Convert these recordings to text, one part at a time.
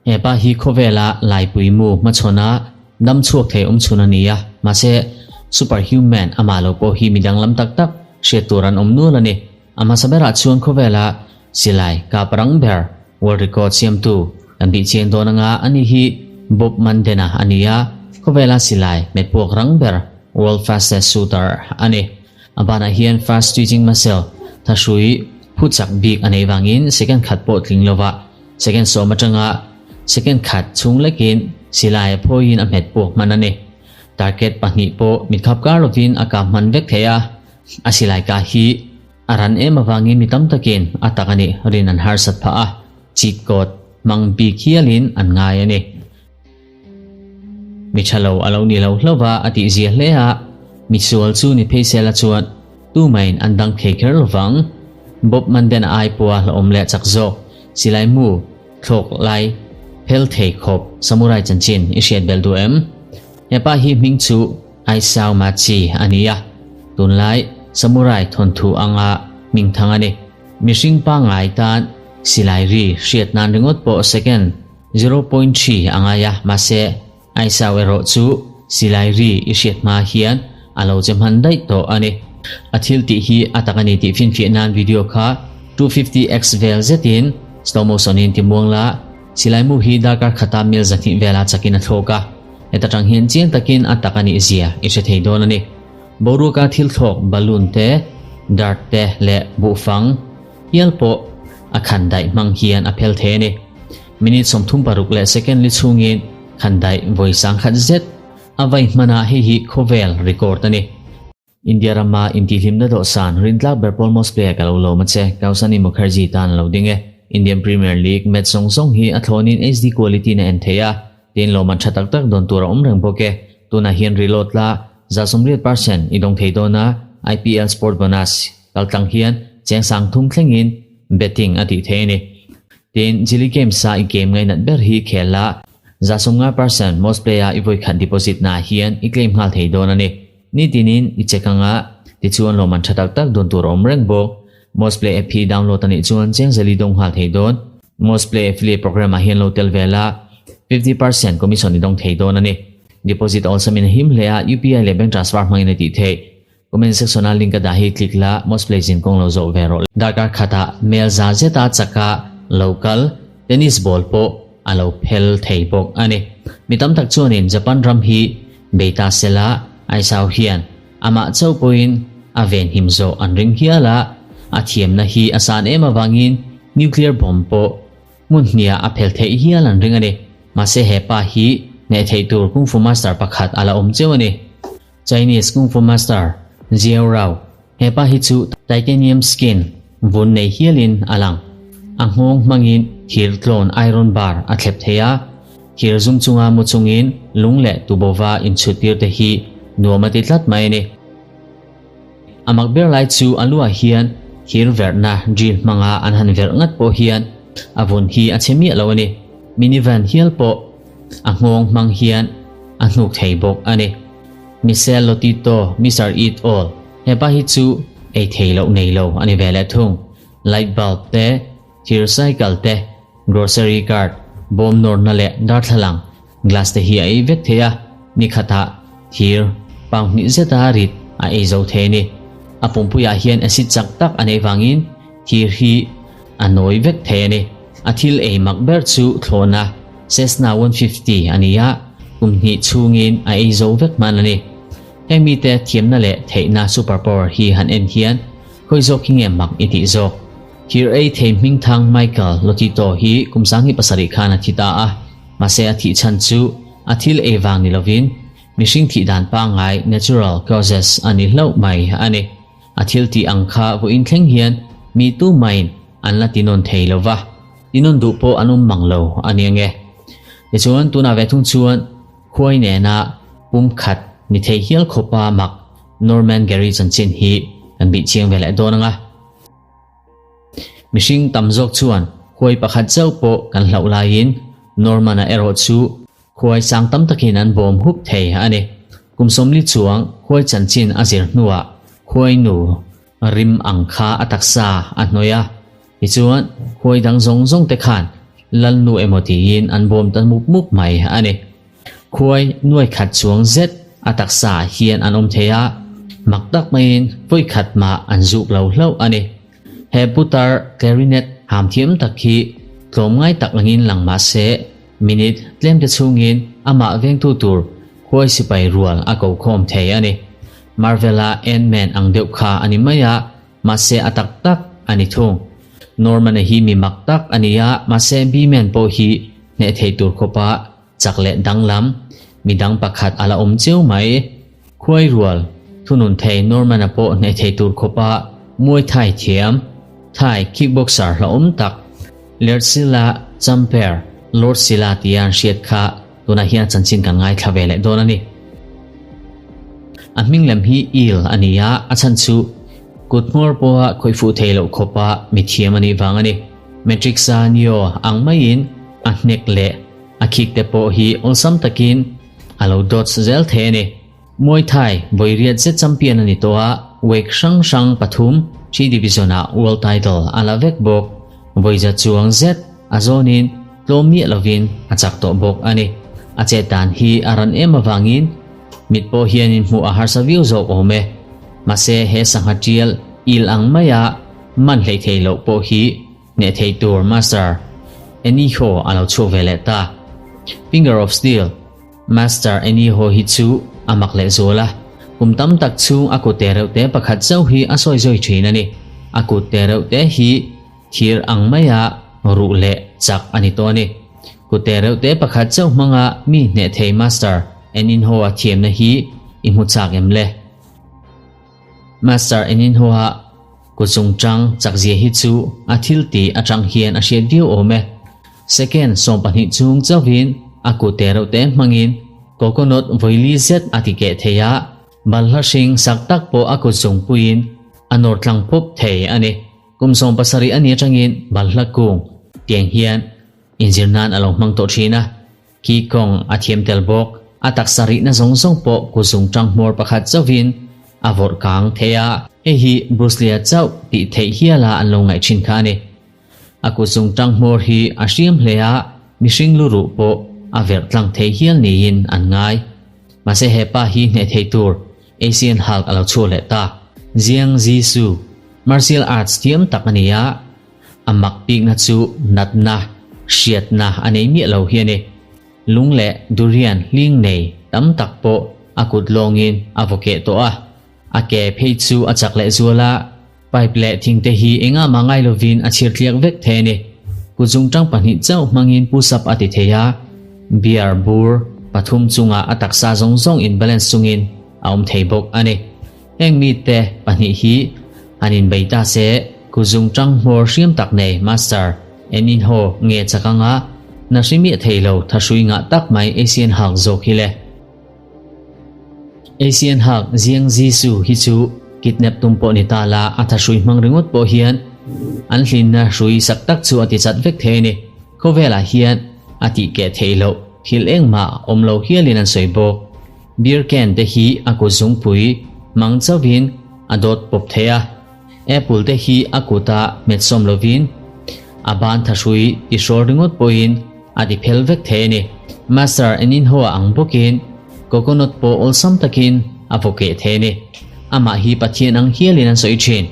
Hepa hi khawvela laipui mu hmachhawna dam chhuak thei awm chhun a ni a, mahse superhuman amah lo pawh hi mi danglam tak tak hriat tur an awm nual a ni. A hmasa berah chuan khawvela silai kap rang ber world record siamtu kan bih chiang dawn anga ani hi Bob Mandena a ni a, khawvela silai met puak rang ber world fastest shooter a ni. A banah hian fast twitching muscle thahrui phuchak bik a neih vangin second khat pawh tling lova Second sawm atanga second khat chhung lekin silai a phawiin a hmet puak hman a ni. Target pahnih pawh mitkhap kar lovin a kap hman vek thei a, a silai kah hi a ran em avangin mi tam takin a tak a nih rin an harsat phah a, cheat code hmang bik hialin an ngai a ni. Mi tha lo a lo ni lo hlauh va a tih zia hle a, mi sual chu ni phei sela chuan tumain an dang thei kher lo vang. Bob Manden a ai pawha hlauhawm leh chak zawk silai mu thlawk lai phel thei khawp samurai chanchin i hriat belh duh em? Hepa hi hming chu Isao Machi a ni a, tunlai samurai thawnthu anga hmingthang a ni. Mihring pangngai tan silai ri hriat nan ringawt pawh second 0.3 a ngai a, mahse Aisau erawh chu silai ri i hriat hma hian a lo che hman daih tawh a ni. A thil tih hi a tak a ni tih finfiah nan video kha 250x vel zetin slow motion in ti muang la, silai mu hi darkar khata mil 200 vela chakin a thlawk a, heta tang hian chiang takin a tak a nih zia i hre thei dawn a ni. Boruaka thil thlawk balloon te, dart te leh buhfang hial pawh a khan daih hmang hian a phel thei a ni. Minute 36 leh second li chhungin khandaih vawi sangkhat zet a vai hmanah hei hi khawvel record a ni. India rama intihhlimna dawhsan rintlak ber pawl most player ka lo lawm a che, Kausani Mukherjee tan a lo ding e. Indian Premier League match zawng zawng hi a thlawnin HD quality in a en thei a, tin lawmman tha tak tak dawn tur a awm reng bawk e. Tunah hian reload la 80% i dawng thei dawn a, IPL Sport Bonus kaltlang hian cheng sang thum thlengin betting a tih thei a ni. Tin, Jilly Games a i game ngainat ber hi khel la, 50% most play a i vawikhat deposit na hian i claim nghal thei dawn a ni. Nitinin i check anga, tichuan lawmman tha tak tak dawn tur a awm reng bawk. Most play app hi download a nih chuan cheng zali dawng nghal thei dawn. Most play affiliate program ah hian lo tel ve la, 50% commission i dawng thei dawn a ni. Deposit awlsam in a him hle a, UPI leh bank transfer hmangin a tih theih. Comment section a link a dah hi click la most play zin kawng lo zawh ve rawh. Darkar khatah mel za zeta chaka lo kal tennis ball pawh a lo phel thei bawk a ni. Mi tam tak chuanin Japan ram hi bei ta sela Aisau hian amah chauh pawhin a venhim zawh an ring hial a, a thiamna hi a san em avangin nuclear bomb pawh hmun hniah a phel theih hial an ring a ni. Mahse hepa hi hneh theih tur Kung Fu Master pakhat a la awm cheu a ni. Chinese Kung Fu Master Jiao Rao, hepa hi chu titanium skin vun nei hialin a lang. A nghawng hmangin thir tlawn iron bar a thlep thei a, thir zum chunga mu chungin lung leh tubova inchhut tir te hi nuam a ti tlat mai a ni. A mak ber lai chu a luah hian thir verhna drill hmanga an han verh ngat pawh hian a vun hi a chhe miah lo a ni. Minivan hial pawh a nghawng hmang hian a hnuk thei bawk a ni. Michelle Lotito, Mister Eat All, hepa hi chu ei thei loh nei lo a ni ve leh thung. Light bulb te, thir cycle te, grocery cart, bawm nawrna leh darthlalang, glass te hi a ei vek thei a, ni khatah thir pound hnih zeta rit a ei zo thei a ni. A pumpuiah hian acid chak tak a neih vangin thir hi a nawi vek thei a ni. A thil ei mak ber chu thlawhna Cessna 150 a ni a, kum hnih chhungin a ei zo vek hman a ni. Heng mite thiamna leh theihna super power hi han en hian khawi zawk hi nge mak i tih zawk? Thir ei thei hmingthang Michael Lotito hi kum 27 khan a thi ta a, mahse a thih chhan chu a thil ei vang ni lovin mihring thih dan pangngai natural causes a ni hlauh mai a ni. A thil tih ang kha vawiin thleng hian mi tu main an la tinawn thei lo va, tinawn duh pawh an awm mang lo a ni ange. Tichuan tunah ve thung chuan khuai nena pum khat ni thei hial khawpa mak Norman Gary chanchin hi kan bih chiang ve leh dawn anga. Mihring tam zawk chuan khuai pakhat chauh pawh kan hlauh laiin Norman-a erawh chu Khuai sang tam takin an bawm hup thei a ni. Kum 40 chuang khuai chanchin a zir hnuah khuai nu rim ang kha a taksa a hnawih a. Tichuan, khuai dang zawng zawng te khan Lalnu emaw tiin an bawm ta mup mup mai a ni. Khuai nuai khat chuang zet a taksa ah hian an awm thei a, mak tak maiin vawi khat mah an zuk lo hlauh a ni. He putar clarinet ham thiam tak hi tlawmngai tak angin lang mah se, minute tlemte chhungin amah vengtu tur khuai sipai rual a ko khawm thei a ni. Marvel-a Ant-Man ang deuh kha a ni mai a, mahse a tak tak a ni thung. Norman-a hi mi mak tak a ni a, mahse B-Man pawh hi hneh thei tur khawpa chak leh danglam mi dang pakhat a la awm chiu mai. Khuai rual, thunun thei Norman-a pawh hneh thei tur khawpa Muay Thai thiam, Thai kickboxer hlauhawm tak, Lertsila Champer, Lord Sila tia an hriat kha tunah hian chanchin kan ngaithla ve leh dawn a ni. A hming lem hi Eel a ni a, a chhan chu kut hmawr pawha khawih fuh thei loh khawpa mithiam a nih vang a ni. Matrix-a Neo ang maiin a hnek leh a khik te pawh hi awlsam takin a lo dodge zel thei a ni. Muay Thai vawi riat zet champion a ni tawh a, weight hrang hrang pathum, three division-ah world title a la vek bawk. Vawi za chuang zet a zawnin tlawm miah lovin a chak tawh bawk a ni. A chet dan hi a ran em avangin mit pawh hianin hmuh a harsa viau zawk awm e. Mahse he sangha tial il ang maia man hleih theih loh pawh hi hneh thei tur Master Eniho a lo chhuak ve leh ta. Finger of Steel. Master Eniho hi chu a mak leh zual a, kum tam tak chhung a kut te reuh te pakhat zauh hi a sawi zawi thin a ni. A kut te reuh te hi thir ang maia ruh leh chak a ni tawh a ni. Kut te reuh te pakhat zauh hmanga mi hneh thei Master Eninho-a thiamna hi i hmu chak em le? Master Eninho-a kut chungchang chakzia hi chu a thil tih atang hian a hriat viau awm e. Second 12 chhung chauhin a kut te reuh te hmangin coconut vawili zet a ti keh thei a, balhla hring sak tak pawh a kut zungpuiin a nawr tlang pawp thei a ni. Kum 17 a ni atangin balhla kung tiang hian inzir nan a lo hmang tawh thin a, ki kawng a thiam tel bawk. A taksa rihna zawng zawng pawh kut zungtang hmawr pakhat chauhin a vawrh kang thei a, hei hi Bruce Lee-a chauh tih theih hiala an lo ngaih thin kha a ni. A kut zungtang hmawr hi a hriam hle a, mihring lu ruh pawh a verh tlang thei hial niin an ngai. Mahse he pa hi hneh thei tur Asian Hulk a lo chhuah leh ta. Jiang Zisu, martial arts thiam tak a ni a, a mak bikna chu natna, hriatna a nei miah lo hi a ni. Lung leh durian hling nei tam tak pawh a kut lawngin a vaw keh tawh a, a ke phei chu a chak leh zual a, Pipe leh thing te hi engah mah ngai lovin a chhir tliak vek thei a ni. Kut zungtang pahnih chauh hmangin push up a ti thei a, beer bur pathum chungah a taksa zawng zawng in balance chungin a awm thei bawk a ni. Heng mite pahnih hi han inbei ta se, kut zungtang hmawr hriam tak nei Master Eninho nge chak anga na hri miah thei lo thahrui ngah tak mai Asian Hulk zawk hi le. Asian Hulk Jiang Zisu hi chu kidnap tum pawh ni ta la, a thahrui hmang ringawt pawh hian an hlinna hrui sak tak chu a ti chat vek thei a ni. Khawvelah hian a tih keh theih loh thil engmah awm lo hialin an sawi bawk. Beer can te hi a kut zungpui hmang chauhin a dawt pawp thei a, apple te hi a kuta hmet sawm lovin a ban thahrui ti hrawl ringawt pawhin a ti phel vek thei a ni. Master Eninho-a ang bawkin coconut pawh awlsam takin a vaw keh thei a ni. Amah hi Pathian ang hialin an sawi thin.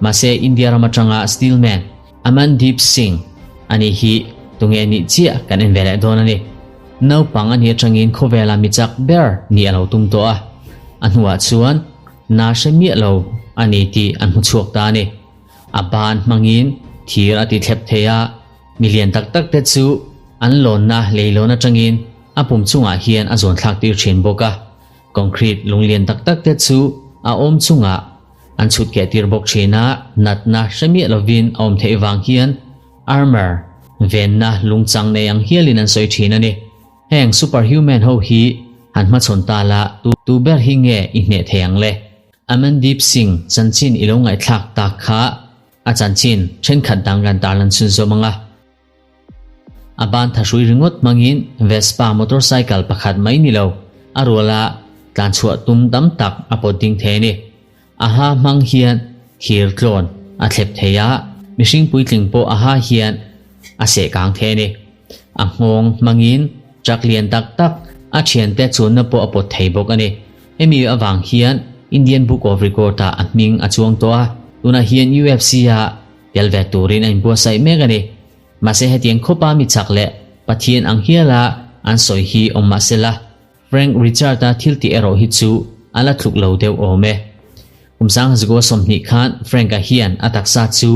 Mahse India ram atanga Steelman Amandeep Singh a nih hi tunge nih chiah kan en ve leh dawn a ni. Naupang a nih atangin khawvela mi chak ber nih a lo tum tawh a. A hnuah chuan na hre miah lo a ni tih an hmu chhuak ta a ni. A ban hmangin thir a ti thlep thei a. Mi lian tak tak te chu an lawnna leilawn atangin a pum chungah hian a zawn thlak tir thin bawk a, concrete lung lian tak tak te chu a awm chungah an chhut keh tir bawk thin a, natna hre miah lovin a awm theih vang hian armour venna lungchang nei ang hialin an sawi thin a ni. Heng superhuman ho hi han hmachhawn ta la tu ber hi nge i hneh thei ang le? Amandeep Singh chanchin i lo ngaihthlak tak kha A chanchin thenkhat dang kan tarlan chhun zawm ang a. A ban thahrui ringawt hmangin Vespa motorcycle pakhat mai ni lo, a ruala tlanchhuah tum tam tak a pawt ding thei a ni. A ha hmang hian thir tlawn a thlep thei a. Mihring puitling pawh a ha hian a seh kang thei a ni. A nghawng hmangin truck lian tak tak a thiante chuanna pawh a pawt thei bawk a ni. Hemi avang hian Indian Book of Record ah a hming a chuang tawh a, tunah hian UFC ah tel ve turin a inbuatsaih mek a ni. Mahse hetiang khawpa mi chak leh Pathian ang hiala an sawi hi awm mahsela, Frank Richard-a thil tih erawh hi chu a la tluk lo deuh awm e. Kum Sanghazgua 20 khan Frank-a hian a taksa chu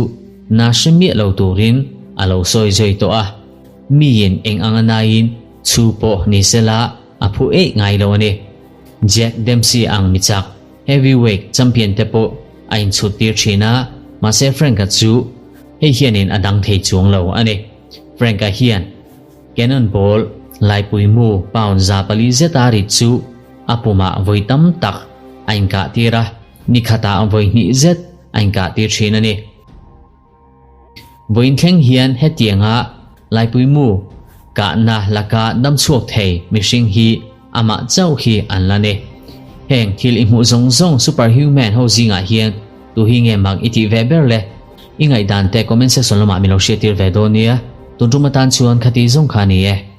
na hre miah lo turin a lo sawi zui tawh a, miin eng anga naiin chhu pawh ni sela a phu eih ngai lo a ni. Jack Dempsey ang mi chak heavyweight champion te pawh a inchhut tir thin a, mahse Frank-a chu hei hianin a dang thei chuang lo a ni. Frank-a hian Cannon ball laipui mu pound 400 zeta rit chu a pumah vawi tam tak a inkah tir a, ni khatah vawi hnih zet a inkah tir thin a ni. Vawiin thleng hian hetianga laipui mu kahna laka dam chhuak thei mihring hi amah chauh hi an la ni. Heng thil i hmuh zawng zawng superhuman ho zingah hian tu hi nge mak i tih ve ber le? I ngaihdan te comment section lamah min lo hriattir ve dawn nia. Tun tum atan chuan khati zawng kha a ni e.